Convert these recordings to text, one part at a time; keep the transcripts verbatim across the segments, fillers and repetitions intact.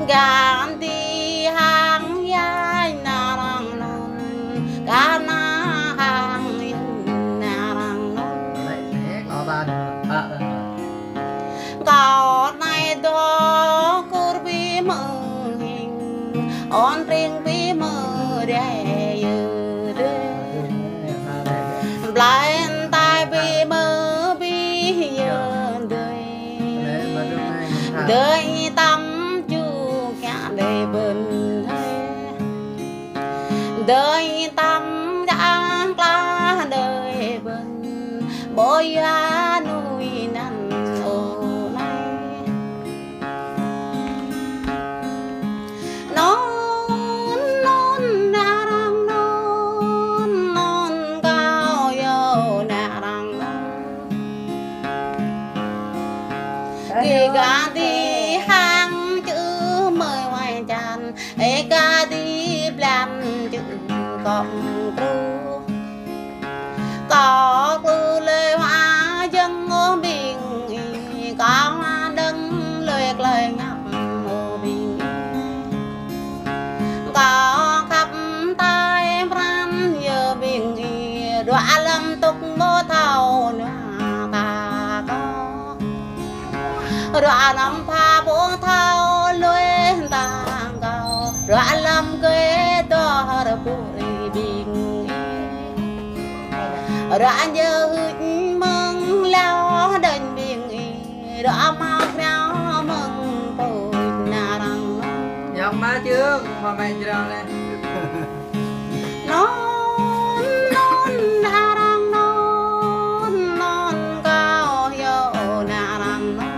Gah dih hăng yai nă răng nŭn, gah nă hăng yun nă răng nŭn. Kâo anai dŏ kơ̆r ƀing mơhing, ôn tring ƀing mơdai yơ dơi. Blai tai ƀing mơbih yơ dơi. Dơi tăm ču kiăng dơi bơ̆n hơi. Dơi tăm kiăng klah dơi bơ̆n. Ƀơi anŭn anŭn ơ anai. Nŭn, nŭn, nă răng nŭn, nŭn kâo yơh nă răng nŭn. Gih gah dih hăng čư mơi wai čan, ê gah dih blan čư kŏng truh. Kâo klư lơi wa jơ̆ng ơ ƀing ih, kâo wa đơ̆ng lơi klơi ñăp ơ ƀing ih. Kâo khăp tai pran yơ ƀing ih, dua lăm tŭk mơ thâo nua ka kâo. Ră anăm pha ƀu thâo lui tang kâo. Ră lăm kơ dŏ rơpŭ ri ƀing ih. Ră anjơ hưč mơ̆ng lao đañ ƀing ih. Ră mă krao mơ̆ng pŭč nă răng nŭn. Yŏng mă čư̆ng, mă mĕ jrao anai. Nŭn, nŭn, nă răng nŭn, nŭn kâo yơh nă răng nŭn.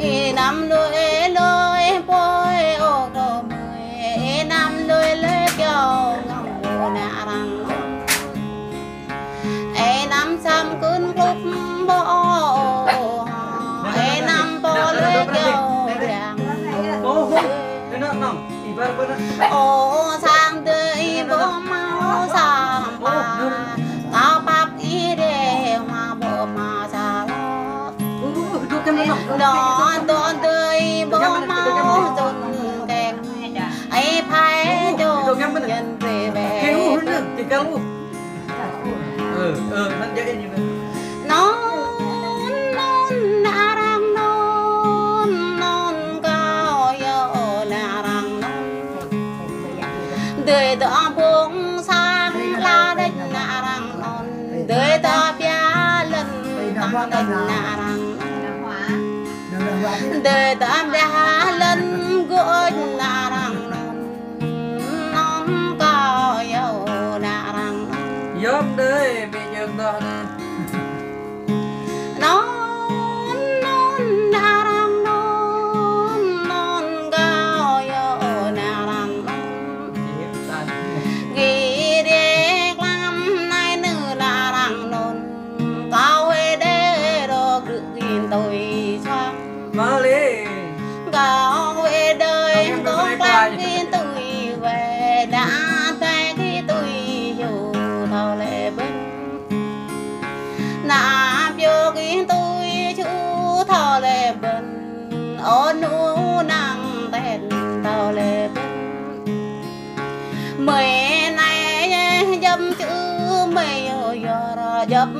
Ih anăm lui lui pơi ơ kơ mơi, ih anăm lui lui kyâo ngŏng ơ nă răng nŭn. Ê năm sam kưn klŭp ƀô̆ ơ, ê năm pô lê kyâo răng. Ơ sang dơi ƀô̆ mâo sam pa, kâo pap ih đe hma ƀô̆ mâo sa lŏ. Đŏ đŏ dơi ƀô̆ mâo dŭn keng, ê phai dŭn nhân rê bê. Ơ, ơ, anŭn djơ̆ anai. Nŭn, nŭn, nă răng nŭn, nŭn kâo yơh nă răng nŭn. Dơi dŏ ƀơ̆ng sang la đač nă răng nŭn. Dơi dŏ pia lŏn tăng đač nă răng nŭn. Dơi dŏ pia lŏn gơ̆ nă răng nŭn. Nŭn kâo yơh nă răng nŭn. Yom dơi, ƀing yơh tơh anai. Nŭn, nŭn, nă răng nŭn, nŭn kâo yơh nă răng nŭn. Gih đe klam anai nư nă răng nŭn. Kâo huê đe rơ̆k rơ̆k gih tui suang. Mă lĕ. Kâo huê đe kâo klam gih tui wai, đa tai gih tui yơh thâo lĕ bơ̆n. Nă pioh gih tui ču thâo lĕ bơ̆n. Ơ nŭn năng ten thâo lĕ bơ̆n. Mơi anai djŏp čư̆ mơi yơh yơh djŏp